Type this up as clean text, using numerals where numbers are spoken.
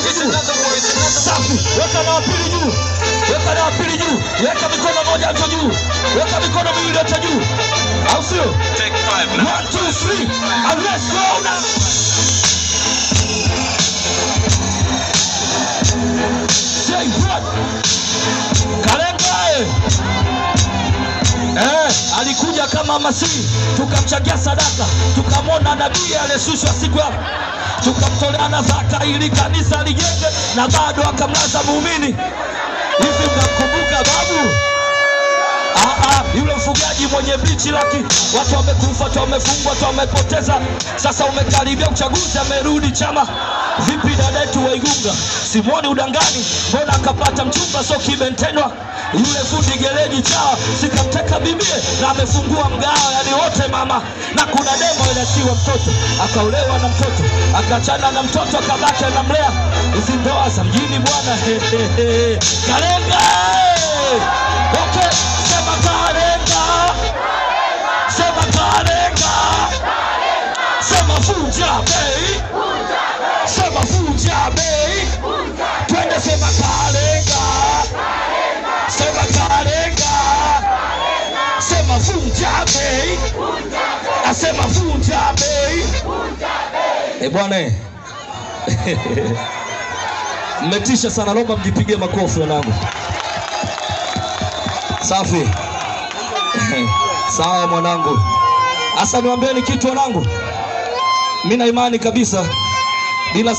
Yote juu. Safi. Weka na pili juu. Weka na pili juu. Weka mikono moja yote juu. Weka mikono miwili yote juu. Au sio? Take five now. 1 2 3 and let's go now. Say what? Kalenga eh. Alikuja kama Masihi, tukamchangia sadaka, tukamwona nabii aliyeshushwa siku ya, tukamtolea na zaka ili kanisa lijenge, na bado akamlaza muumini. Hivi mnamkumbuka babu? Yule mfugaji mwenye bichi laki, watu wamekufa, watu wamefungwa, watu wamepoteza. Sasa umekaribia uchaguzi, amerudi chama. Vipi dada yetu Waigunga, simuoni udangani, mbona akapata mchumba sio kibentenwa? Yule fundi gereji chao sikamteka bibie na amefungua mgao, yani wote mama. Na kuna demo iliachiwa mtoto, akaolewa na mtoto, akaachana na mtoto, akabaki anamlea. Hizi ndoa za mjini bwana. Kalenga! Okay, sema Kalenga, sema Kalenga, sema vunja bei, sema vunja bei, twende sema Kalenga, sema Kalenga, sema vunja bei, asema vunja bei. Eh bwana, mmetisha sana, naomba mjipigie makofi wanangu. Safi. Sawa mwanangu. Asa niwaambieni kitu wanangu. Mimi na imani kabisa bila